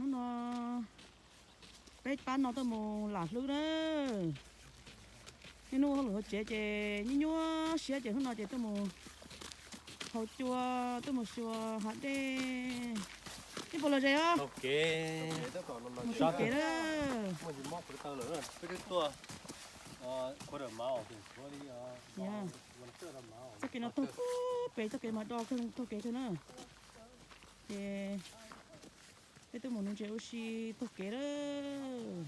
Hnub no peb pab no tuaj mus lam hlwb na. Niaj hnub ua hauj lwm hauv tsev ces nyuaj nyuaj siab ces hnub no ces tuaj mus haus cua, tuaj mus xyuas hav dej. Ib puas lom zem os? Mus taug kev na. Txoj kev no taug pem txoj kev mas do kawg taug kev kawg na. Ces peb tuaj mus nuv ntses ua si taug kev lawm.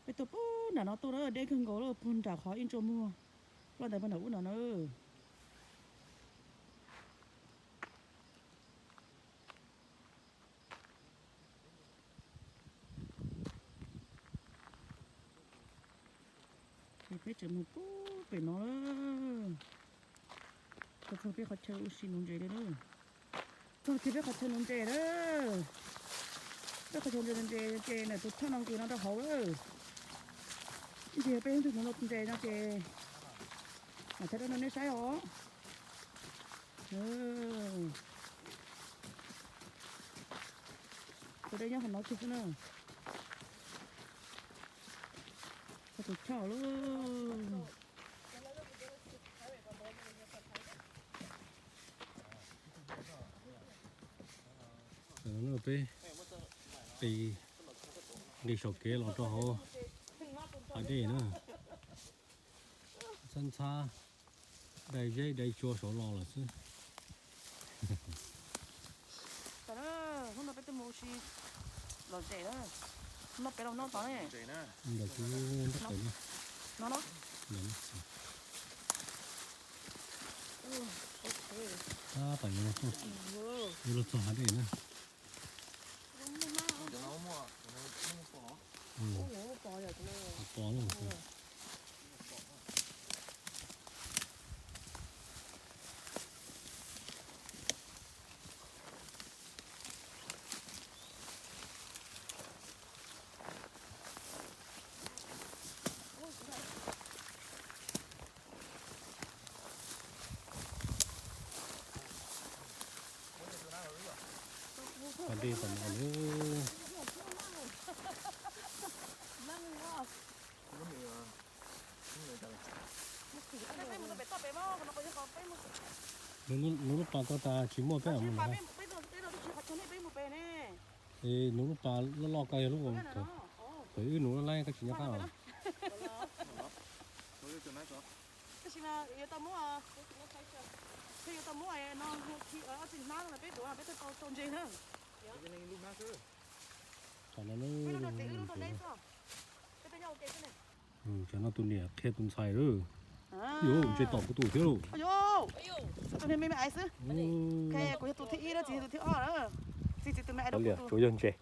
Peb tuaj puag nram no tuaj na, deb kawg nkaus lawm, puag nram qhov ib ntsa muag ploj ntais puag nram ub no na. Ces peb tseem mus puag pem no lawm. Txog peb qhov chaw ua si nuv ntses li lawm. Txog kiag peb qhov chaw nuv ntses lawm. Peb qhov chaw nuv ntses ces ntawm tus choj no nkws no rau hauv lawm. Ib ntsis peb ib tug nuv ntses no ces mam thaij rau nej saib os. Tus dej nyob qhov no kiag xwb na. Txog tus choj lawm. Peb nqis, nqis saum kev los rau hauv hav dej na. Ntxhab ntxhab, dai zeb dai tsua saud los lawm xwb. Hnub no peb tuaj mus ua si lom zem na. Hnub no peb los noj tod ne. Ntawm kuv ntab pem no. Tab tom yuav luag txog hav dej na. Pos lawm. Hav dej tom no lawm. Nuv lub pas ko tas tsis muaj peb mus na. Es nuv lub pas loj loj ko yog lub thaum wb nuv laj laj koj tsis nyob qab los. Tam no, tam no tus niam qhia tus ntxhais lawm. Yuav ntses tom kuv tus thiab lauj. Kuv yog tus thib ib, txiv yog tus thib ob. Tsuas yog ntses.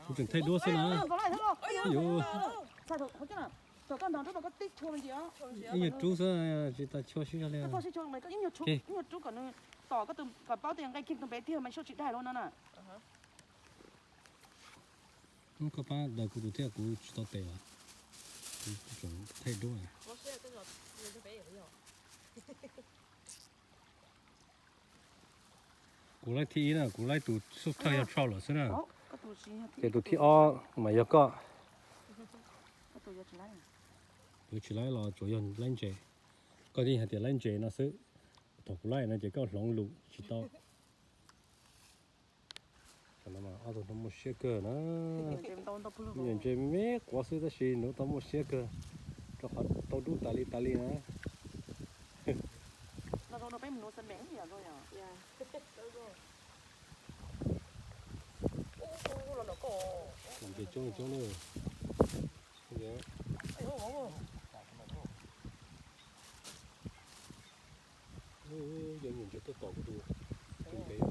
Kuv tseem thaij duab xwb na. Ib nyuag rub xwb, tsis tas chua sib zog li. Koj pab daws kuv tus thiab, kuv tsis tau tes os. Kuv tseem thaij duab. Kuv laib thib ib na, kuv laib tus xub thawj yog Tshoj lawm xwb na. Ces tus thib ob mas yog koj. Yuav tsis laib los tsuas yog laib ntses. Koj yeej hais tias laib ntses no xwb. Thaum kuv laib no ces koj hloov lus tsis tau. Ob tug no muaj siab kawg na. Nyuam ntses me me quav xwb tab sis nws tau muaj siab kawg, rau qhov tau dub tas li tas li na. Ntses coob coob na. Yog nyuam ntses tuaj tom kuv tus ntev.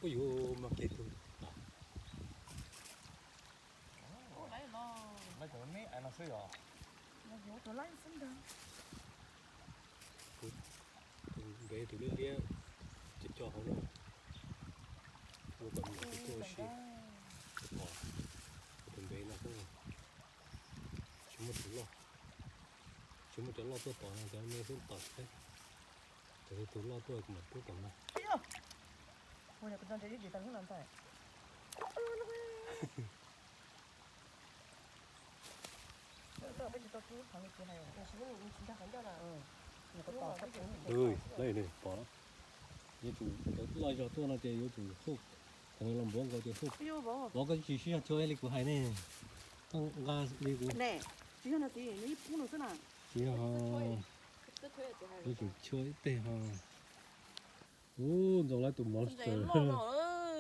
Ub yuav mas kiag tus tas. Tus ntev tus liab liab cov cov hauv na. Ua kom me nyuam tus tuaj ua si, tus ntev no xwb. Tus loj, tsis muaj cov loj tuaj tom no, cov me xwb tom thiab. Cov tus loj tuaj kuv mam pub tom no. Pom, yuav tsum loj zog tuaj no ces yuav tsum huj, thaum los npuav nkaus ces huj. Vauv, koj tsis sib zog cuag li kuv hais ne, koj nqa li kuv. Tsis yog, yuav tsum cuag ib teg ho. Ub, ntxoo lawv tus monster,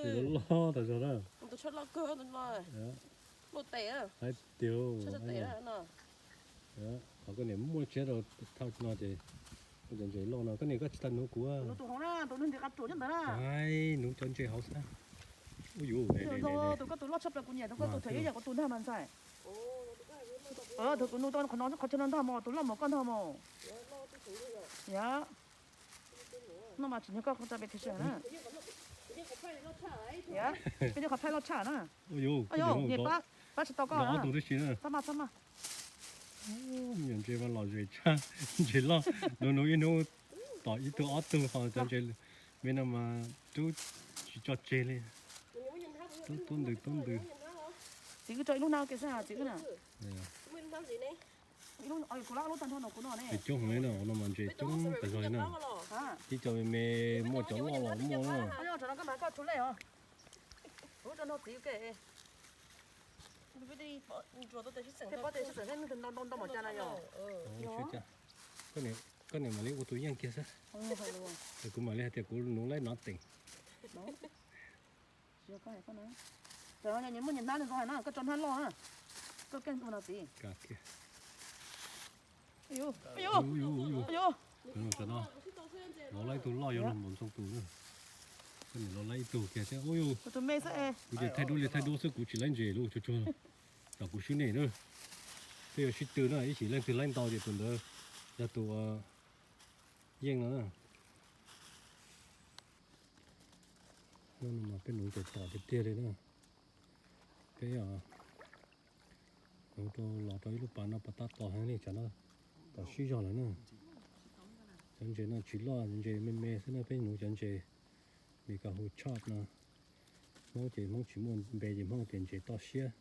tus loj tas zog na. Hais tias, qhov koj niam muaj tshiab rau thaj no ces muaj cov ntses loj no, koj niam koj tsis tas nuv kuv. Hais, nuv cov ntses hauv xwb. Ub yuv, tus koj tus loj tshaj plaws kuv nyiam, tus koj tus thuam yog kuv tus ntag mas ntxhais. Tus kuv nug tau qhov no, qhov chaw no ntag mos, tus loj mos koj ntag mos. Yog. No mas tsis yog koj qhov tsa pes khe sawm na. Peb cov qhov phaij loj tshaj na. Nyias pab, pab tsis tau koj na. Txhob maj, txhob maj. Nyias ntses mas lom zem tshaj, ntses loj, nuv nuv ib hnub tom ib tug ob tug ho cov ntses me no mas rub tsis tso tseg li. Tub tub ntws tub ntws. Txiv wb tso ib lub hnab ke xwb, txiv wb na. Kuv lub tag nrho no kuv no ne. Coob heev li na, no mas ntses coob tas zog li na. Tib co me me muaj cov loj los muaj na. Koj niam mam li ua tus yeej kiag xwb. Kuv mam li hais tias kuv nuv laib nov teem. Muaj nyias hnab zoo hais no, koj tso hnab loj na. Koj keej ua no txiv. Los laib ib tug loj yuav luag npaum ntxoo tus na. Koj niam los laib ib tug kiag thiab. Ub, kuv ces thaij duab li thaij duab xwb, kuv tsis laib ntses lub tsuag tsuag. Tam kuv swb nej na, peb yuav sib tw na, ib sim leej twg laib ntau ces tus ntawd yog tus yeej no na. Peb nuv ntses tom tiag tiag li na. Peb nuv rau los rau ib lub pas no pas tab tom heev li, tsam no tom sib zog lawm na. Cov ntses no tsis loj, ntses me me xwb na, peb nuv cov ntses Meskas hu chard no. Hmoob ces Hmoob tsis muaj npe ces Hmoob tias ntses toj siab.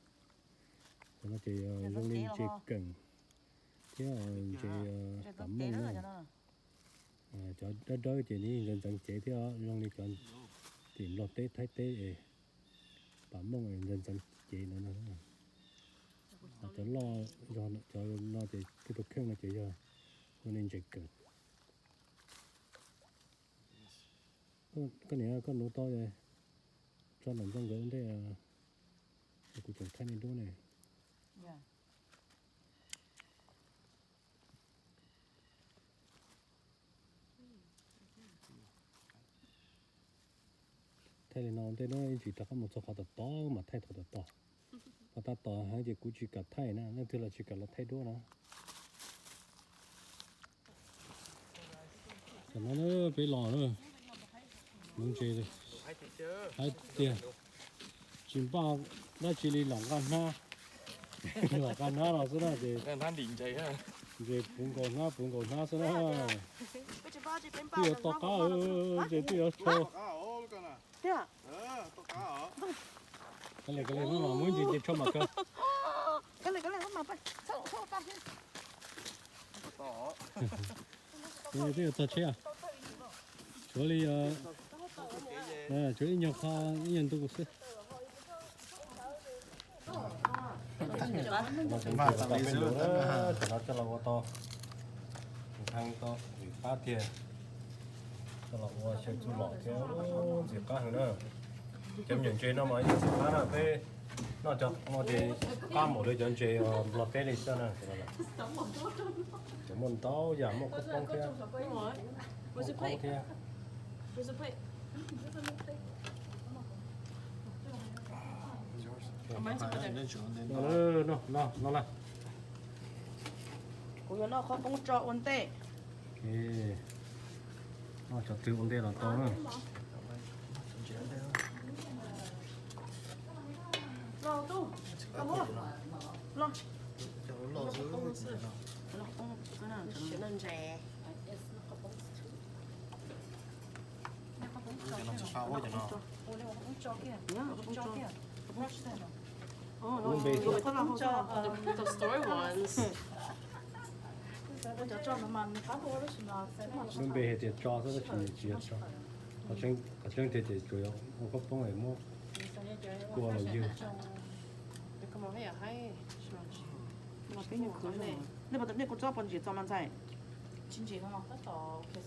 Cov no ces zoo li ntses keem thiab ntses pam mooj na. Cov dawb dawb ces nws ntxeev ntxeev cev thiab zoo li cov tim Nplog teb Thaib teb es pam mooj ntxeev ntxeev cev no. Cov loj zog cov no ces tej tus kheej no ces yog hu li ntses keem. Koj niam, koj nuv tau tso nram ntxoo nkawd ua ntej, kuv tseem thaij nej duab ne. Thaij li no ua ntej na, ib ntsis rov qab mus txog qhov tom tod mam thaij qhov tom tod. Qhov tab tom heev ces kuv tsis kam thaij na, leej twg los tsis kam los thaij duab na. Tam no peb los na, nuv ntses hais tias tsis npaj dab tsi li, los nqa hnab, los nqa hnab los xwb na ces ntses puv nkaus hnab puv nkaus hnab xwb na. Twb yuav to qab, ntses twb yuav tshau. Ka le ka le no los muaj ntsis ces tshau mam kaw. Twb yuav txog tsheb, tshuav li, tshuav ib nyuag qho, ib nyuag ntu xwb. Tam no coj los ua tau, nthee tau vim qab tiag. Coj los ua xyaw txuj lom thiab, ntxim qab heev na. Cov me nyuam ntses no mas yeej ntxim qab na, peb noj cov no ces qab npaum li cov ntses Nplog teb li xwb na. Cov muaj ntau yam, muaj kub poob thiab, kub poob thiab. No, no, no. Kuv yuav noj qhob poob tso ua ntej. Noj cov twg ua ntej los tau na. Los, los. Los xwb. Lub npe, lub npe hais tias tso xwb tab sis tsis yog tso. Qhov tseeb tiag ces tsuas yog ua khaub poob es muab kua los ywg. Nej kuv txob puas ntsim txog mas ntxhais? Tsis ntsim no, tab tom